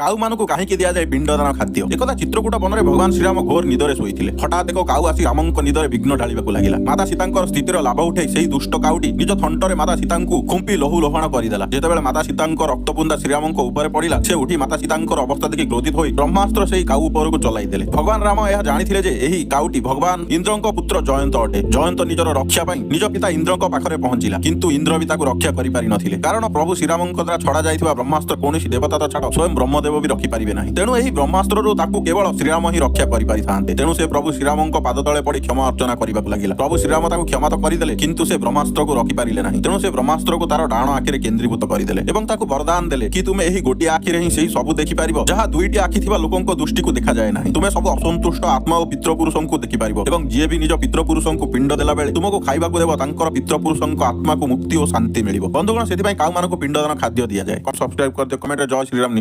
କାଉମାନଙ୍କୁ କାହିଁକି ଦିଆଯାଏ ପିଣ୍ଡଦାନ ଖାଦ୍ୟ? ଏକଦା ଚିତ୍ରକୂଟ ବନରେ ଭଗବାନ ଶ୍ରୀରାମ ଘୋର ନିଦରେ ଶୋଇଥିଲେ। ହଠାତ୍ ଏକ କାଉ ଆସି ରାମଙ୍କ ନିଦରେ ବିଘ୍ନ ଢାଳିବାକୁ ଲାଗିଲା। ମାତା ସୀତାଙ୍କର ସ୍ଥିତିର ଲାଭ ଉଠେଇ ସେହି ଦୁଷ୍ଟ କାଉଟି ନିଜ ଥଣ୍ଟରେ ମାତା ସୀତାଙ୍କୁ ଖୁମ୍ପି ଲହୁ ଲୋହାଣ କରିଦେଲା। ଯେତେବେଳେ ମାତା ସୀତାଙ୍କ ରକ୍ତବୁନ୍ଦା ଶ୍ରୀରାମଙ୍କ ଉପରେ ପଡ଼ିଲା, ସେ ଉଠି ମାତା ସୀତାଙ୍କର ଅବସ୍ଥା ଦେଖି କ୍ରୋଧିତ ହୋଇ ବ୍ରହ୍ମାସ୍ତ୍ର ସେହି କାଉ ଉପରକୁ ଚଲାଇ ଦେଲେ। ଭଗବାନ ରାମ ଏହା ଜାଣିଥିଲେ ଯେ ଏହି କାଉଟି ଭଗବାନ ଇନ୍ଦ୍ରଙ୍କ ପୁତ୍ର ଜୟନ୍ତ ଅଟେ। ଜୟନ୍ତ ନିଜର ରକ୍ଷା ପାଇଁ ନିଜ ପିତା ଇନ୍ଦ୍ରଙ୍କ ପାଖରେ ପହଞ୍ଚିଲା, କିନ୍ତୁ ଇନ୍ଦ୍ର ବି ତାକୁ ରକ୍ଷା କରିପାରି ନଥିଲେ, କାରଣ ପ୍ରଭୁ ଶ୍ରୀରାମଙ୍କ ଦ୍ୱାରା ଛଡା ଯାଇଥିବା ବ୍ରହ୍ମାସ୍ତ୍ର କୌଣସି ଦେବତା ତ ଛାଡ଼, ସ୍ୱୟଂ ବ୍ରହ୍ମଦେବ ବି ରଖିପାରିବେ ନାହିଁ। ତେଣୁ ଏହି ବ୍ରହ୍ମାସ୍ତ୍ରରୁ ତାକୁ କେବଳ ଶ୍ରୀରାମ ହିଁ ରକ୍ଷା କରିପାରିଥାନ୍ତେ। ତେଣୁ ସେ ପ୍ରଭୁ ଶ୍ରୀରାମଙ୍କ ପାଦ ତଳେ ପଡି କ୍ଷମା ଅର୍ଚ୍ଚନା କରିବାକୁ ଲାଗିଲା। ପ୍ରଭୁ ଶ୍ରୀରାମ ତାକୁ କ୍ଷମା ତ କରିଦେଲେ, କିନ୍ତୁ ସେ ବ୍ରହ୍ମାସ୍ତ୍ରକୁ ରଖିପାରିଲେ ନାହିଁ। ତେଣୁ ସେ ବ୍ରହ୍ମାସ୍ତ୍ରକୁ ତାର ଡାହାଣ ଆଖିରେ କେନ୍ଦ୍ରୀଭୂତ କରିଦେଲେ ଏବଂ ତାକୁ ବରଦାନ ଦେଲେ କି ତୁମେ ଏହି ଗୋଟିଏ ଆଖିରେ ହିଁ ସେହି ସବୁ ଦେଖିପାରିବ, ଯାହା ଦୁଇଟି ଆଖି ଥିବା ଲୋକଙ୍କ ଦୃଷ୍ଟିକୁ ଦେଖାଯାଏ ନାହିଁ। ତୁମେ ସବୁ ଅସନ୍ତୁଷ୍ଟ ଆତ୍ମା ଓ ପିତୃପୁରୁଷଙ୍କୁ ଦେଖିପାରିବ ଏବଂ ଯିଏ ବି ନିଜ ପିତୃପୁରୁଷଙ୍କୁ ପିଣ୍ଡ ଦେଲା ବେଳେ ତୁମକୁ ଖାଇବାକୁ ଦେବ, ତାଙ୍କର ପିତୃପୁରୁଷଙ୍କ ଆତ୍ମାକୁ ମୁକ୍ତି ଓ ଶାନ୍ତି ମିଳିବ। ବନ୍ଧୁଗଣ, ସେଥିପାଇଁ କାଉମାନଙ୍କୁ ପିଣ୍ଡଦାନ ଖାଦ୍ୟ ଦିଆଯାଏ। ସବସ୍କ୍ରାଇବ କରିଦିଅ, କମେଣ୍ଟରେ ଜୟ ଶ୍ରୀରାମ।